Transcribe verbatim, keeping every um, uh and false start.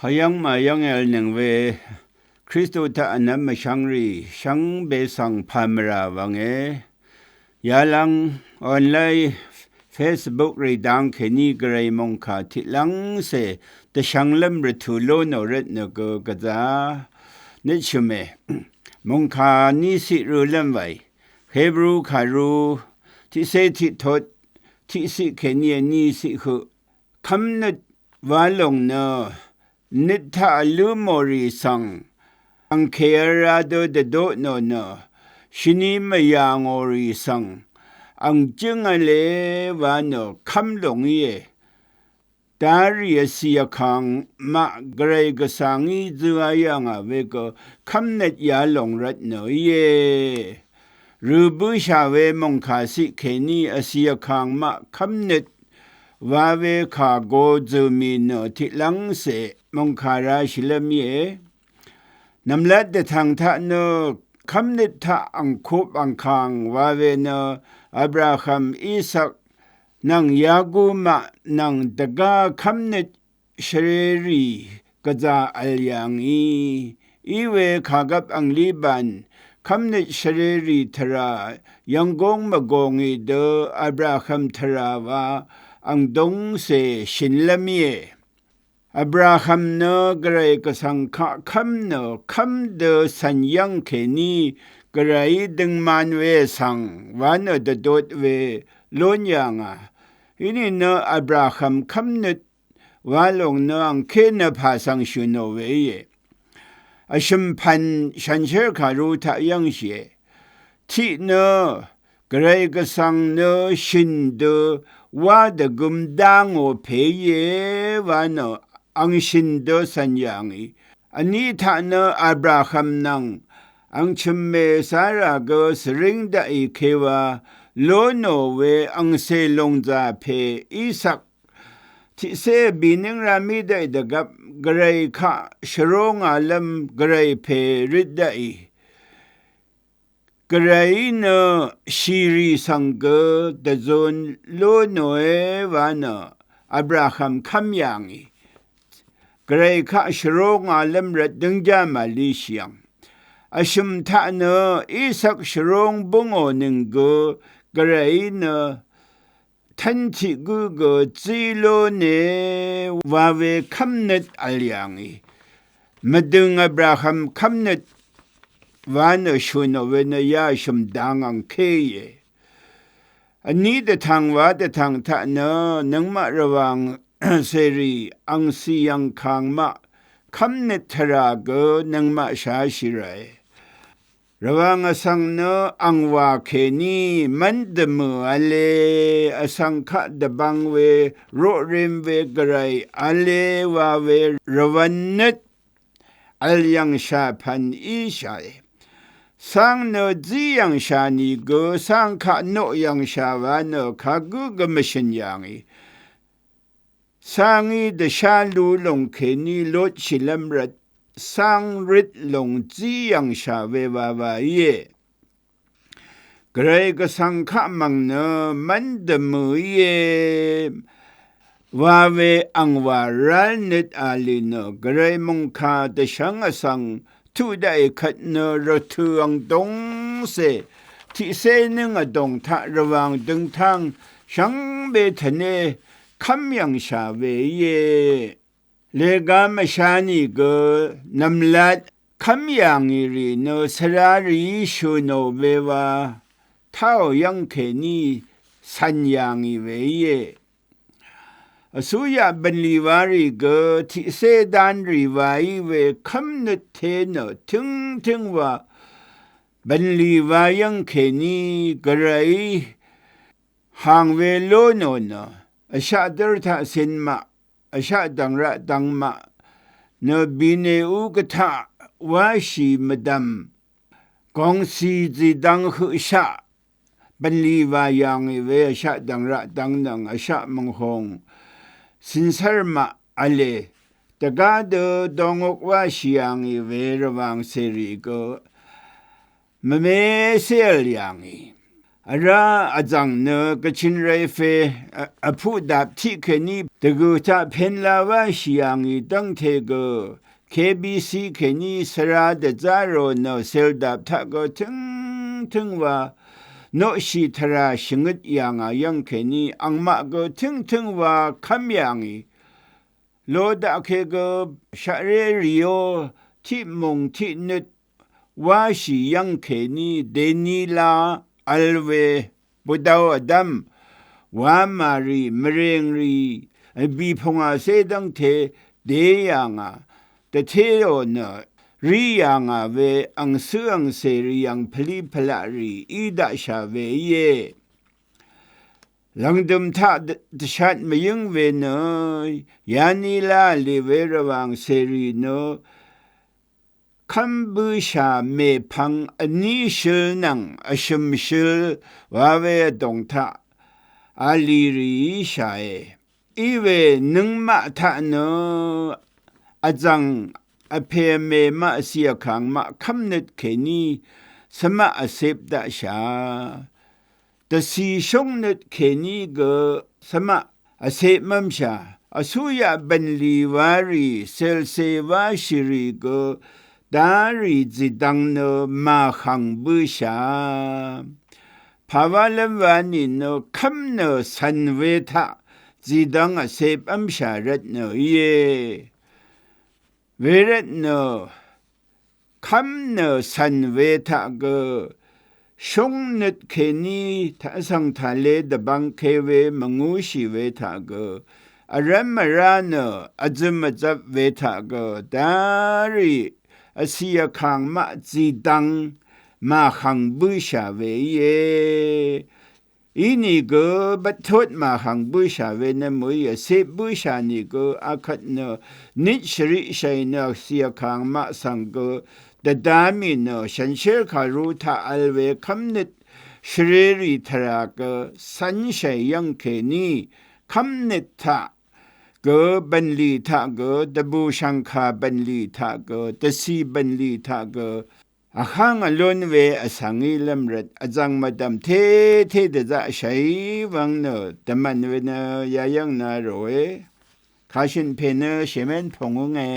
Høyv́ng màyv́ng èvlnøng we Kristu taq vnvm vshvngrì shvngbe svng pàmvrà wvnge. Yalvng online, Facebook rì dang kèní gvray mòngkà tiqlv́ngcè dvshvnglv́m rvtù ló nò rvtnø gø gvzà nøtshø̀me. Mòngkà ní ciq rølv́m wàì. Hebru kàru tiqcé tiqtot tiqciq kèní vní ciq høq. Kv́mnøt wa lòng nø nøt taq vlǿ mò rì svng, angkè vra dø dvdo tnò nø, shvni mvyà ngò rì svng, ang jǿng v̄le wa nø kv́m lòng íe. Darì vcì vkàng maq gvray gvsvng í zø a yà ngà we gø kv́mnøt ya lòng rvtnø íe. Rø bǿshà we mòngkà ciq kèní vcì vkàng maq kv́mnøt wa we kà go zø̀ mì nø tiqlv́ngcè mòngkà rashìlv́m íe. Nv̀mlat dvtv̀ng taq nø kv́mnøt taq angkup angkàng wa we nø Abraham, Isak nvng Yaku maq nvng dvgá kv́mnøt shvrerì gvzà v̀l yà ngì. Iwe kàgvp anglí bàn kv́mnøt shvrerì tvrà yvnggóng mvgò ngì dø Abraham tvrà wa ang dóngcè shø̀nlv́m íe. Abraham nø gvray gvsvng kaq kv́m nø kv́m dø cv̀n yv́ng kèní gvrayí døngman we svng wa nø dvdot we lón yà ngà. Inìnø Abraham kv́mnøt wa lòng nø angké nø pà svng shø̀n ò we íe. Vshø̀m pv̀n shànshér kàru taq yv́ngshìe. Tiq nø gvray gvsvng nø shø̀n dø wá dvgøm dá ngò pè íe wa nø ang shø̀n dø cv̀n yà ngì. Vní taq nø Abraham nvng ang chø̀mmè Sara gø svríng daqì kewa ló nò we angcè lòngzà pè Isak tiqcé bìnǿng ra mí daqì dvgvp gvray kaq shvró ngàlv́m gvray pè røt daqì gvrayí nø shìrì svng gø dvzun ló nòe wa nø Abraham kv́m yà ngì. Gvray kaq shvró ngàlv́m rvt dǿngjá màlishìvng. Vshø̀m taq nø Isak shvróng bǿngò nøng gø gvrayí nø tv́n tiq gǿ gø zí lóne wa we kv́mnøt v̀l yà ngì. Mvdøng Abraham kv́mnøt wa nø shø̀n ò we nø ya shø̀m dang angké íe. Vní dvtv̀ng wa dvtv̀ng taq nø nøngmaq Rvwàng cèrì angcì angkàng maq kv́mnøt tvrà gø nøngmaq shashì ràe. Rvwàng vsvng nø angwà kèní mv́n dvmø̀ v̄le, vsvng kaq dvbvng we roqrem we gvray v̄le wa we rvwv̄n nøt v̀l yv̀ngshà pv̀n íshàe. Cáng nø zí yv̀ngshà nìgø cáng kaq noq yv̀ngshà wa nø kagǿ gø mvshø̀n yà ngì. Cángí dvshá lu lòng kèní lutshìlv́m rvt cáng røt lòng zí yv̀ngshà we wa wa íe. Gvray gvsvng kaq mv̀ng nø mv́n dvmø̀ íe wa we angwà rál nøt a lì nø gvray mòngkà dvshv́ng vsvng tuq daqì kvt nø rvtø̀ ang dongcè tiqcé nǿng vdòng taq Rvwàng døngtáng shvngbe tvné kv́m yv̀ngshà we íe. Lega mvsha nìgø nv̀mlat kv́m yà ngì rì nø svra rìí shø̀n ò we wa táò yv́ng kèní cv̀n yà ngì we íe. Vsúyaq bv̀nlì wa rì gø tiqcé dán rì wa í we kv́mnøt te nø tǿngtǿng wa bv̀nlì wa yv́ng kèní gvrayí hàng we ló nò nø vshaq dv́r taq cin maq vshaq dv̀ngraq dvng maq nø bìnèú gvtaq wáshì mvdv̀m gòngcì zìdvng høqshaq bv̀nlì wa yà ngì we vshaq dv̀ngraq dvng nvng vshaq mv̀nghòng cìncv́r maq v̄le dvgá dø donguk wáshì yà ngì we Rvwàng cèrì gø mvmecé v̀l yà ngì. Vrá vzv̀ng nø gvchøn rayfe vpuq dap tiq kèní dvgø̀ taq penla wáshì yà ngì dv́ngte gø K B C kèní svra dvzá rò nø sèldap taq gø tǿngtǿng wa noqshì tvrà shvngøt yà ngà yv́ng kèní angmaq gø tǿngtǿng wa kv́m yà ngì. Lo daqke gø shaqré rìó tiq mùng tiq nøt wáshì yv́ng kèní dèní lá vl we bvdau vdv́m wamà rì mvrèng rì vbì pungwàcé dv́ngte dè yà ngà dvtéò nø rí yà ngà we angcǿ angcè rì yv̀ng pvlí pvlaq rì í daqshà we íe. Lv̀ngdø̀m taq dvshat mvyǿng we nø yaní lá vlì we rvwàng cèrì nø kv́m bǿshà mèpvng vní shøl nvng vshø̀m shøl wa we vdòng taq a lì rìí shàe. Iwe nøngmaq taq nø vzv̀ng vpè vmè maq vcì vkàng maq kv́mnøt kèní svmaq vcep daqshà. Dvcì shóngnøt kèní gø svmaq vcepmv́mshà. Vsúyaq bv̀nlì warì celse wáshìrì gø darì zìdvng nø màhv̀ng bǿshà. Pàwálv́m wa nìnø kv́m nø cv̀n we taq zìdvng vcepv́mshà rvtnø íe. Wervtnø kv́m nø cv̀n we taq gø shóngnøt kèní vsvng tàle dvbvngke we mvngúshì we taq gø vrv́m vrá nø vzøm vzvp we taq gø darì vcì vkàng maq zìdvng màhv̀ng bǿshà we íe. Inìgø bvttot màhv̀ng bǿshà we nø mø̀í vcep bǿshà nìgø akvt nø nit shvriqshàì nø vcì vkàng maq svng gø dvda mì nø shànshér kàru taq vl we kv́mnøt shvrerì tvrà gø cv́nshàì yv́ng kèní kv́mnøt taq gø bv̀nlì taq gø dvbùshv̀ngkà bv̀nlì taq gø dvcì bv̀nlì taq gø vháng vlún we vsvng í lv́m rvt vzv̀ng mvdv̀m tété dvzaqshàí wvng nø dvmv̀n we nø yayv́ng na ròe. Kàshø̀n pè nø shèmv́n pòngǿnge.